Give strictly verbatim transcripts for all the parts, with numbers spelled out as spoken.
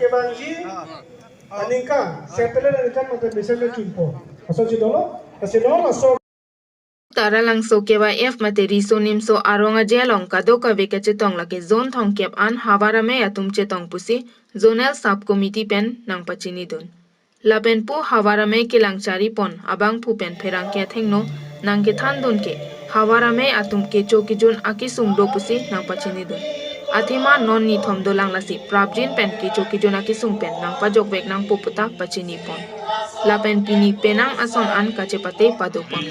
Kevangji aningkan, settlement aningkan mate mesen le chunpo. Asonsi dolo, lasi non laso Taralangso K Y F mate Riso Nimso Arong Aje along kadokave kachetong lake zone thomkep an Havar Amei atum chetong pusi Zonal Sub Committee pen nangpachinidun. Lapen pu Havar Amei kelang charipon abangphu pen pherangke athengno nangkethandun ke Havar Amei atum kecho kejun akesung do pusi nangpachinidun. Athema non nithom dolang lasi prapjin pen kecho kejun akesung pen nangpajokvek nangpo puta pachinipon. Lapen pini penang ason an kachepate padopon.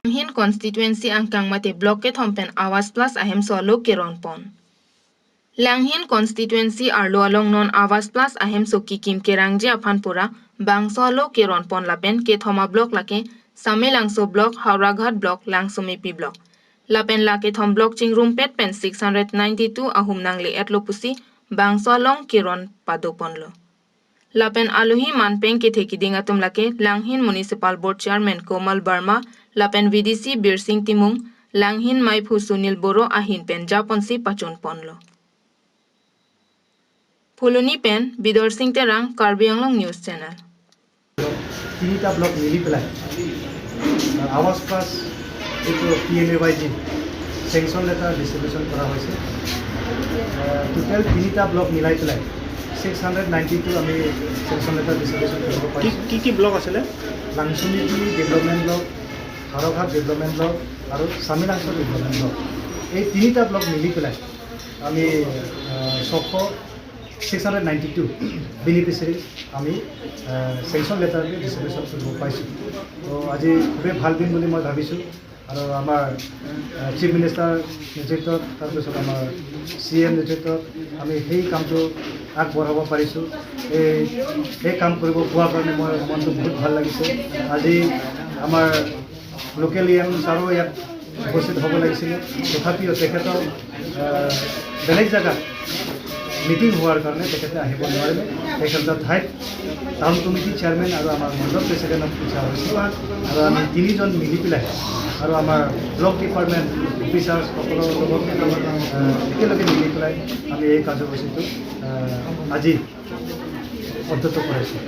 Langhin constituency angkang mate block kethom pen Awas Plus ahemso alo keronpon. Langhin constituency arlo along non Awas Plus ahemso kikim kerangji aphan pura bangso alo keronpon lapen kethom a-block lake Samelangso block, Howraghat block, Langsomepi block. Lapen la kethom block chingrumpet pen six hundred ninety-two ahum nangle-etlo pusi bangso along keron padoponlo. Lapen alohi manpeng kethe kiding atum lake Langhin Municipal Board Chairman Komal Barma, lapen V D C Birsing Timung, Langhin Maiphu Sunil Boro ahin pen japonsi pachunponlo. Phuloni pen Bidor Sing Terang, Karbi Anglong News Channel. তিনিটা block মিলি পেলাই আৱাস plus যিটো P M A Y G sanction letter distribution কৰা হৈছে। Total তিনিটা block মিলাই পেলাই ছিক্স হাণ্ড্ৰেড নাইণ্টি টু আমি চেংচন লেটাৰ ডিষ্ট্ৰিবিউশ্যন কৰিব কি পাৰিছোঁ। কি কি ব্লক আছিলে? Langsomepi development block, Howraghat development block আৰু চামিলাংচ ডেভেলপমেণ্ট ব্লক, এই তিনিটা ব্লক মিলি পেলাই আমি ছশ six hundred ninety two beneficiary আমি চেংচন লেটাৰ ডিষ্ট্ৰিবিউশ্যন কৰিব পাইছোঁ। তো আজি খুবেই ভাল দিন বুলি মই ভাবিছোঁ আৰু আমাৰ চিফ মিনিষ্টাৰ নেতৃত্বত, তাৰপিছত আমাৰ চি এম নেতৃত্বত আমি সেই কামটো আগবঢ়াব পাৰিছোঁ। এই সেই কাম কৰিব পোৱাৰ কাৰণে মোৰ মনটো বহুত ভাল লাগিছে। আজি আমাৰ লোকেল ই এম ছাৰো ইয়াত উপস্থিত হ'ব লাগিছিলে, তথাপিও তেখেতৰ বেলেগ জেগাত মিটিং হোৱাৰ কাৰণে তেখেতে আহিব নোৱাৰিলে। তেখেতৰ ঠাইত টাউন কমিটি চেয়াৰমেন আৰু আমাৰ মণ্ডল প্ৰেচিডেণ্টক পঠোৱা হৈছে আৰু আমি তিনিজন মিলি পেলাই আৰু আমাৰ ব্লক ডিপাৰ্টমেণ্ট অফিচাৰ্ছসকলৰ লগত একেলগে মিলি পেলাই আমি এই কাৰ্যসূচীটো আজি অন্তত কৰিছোঁ।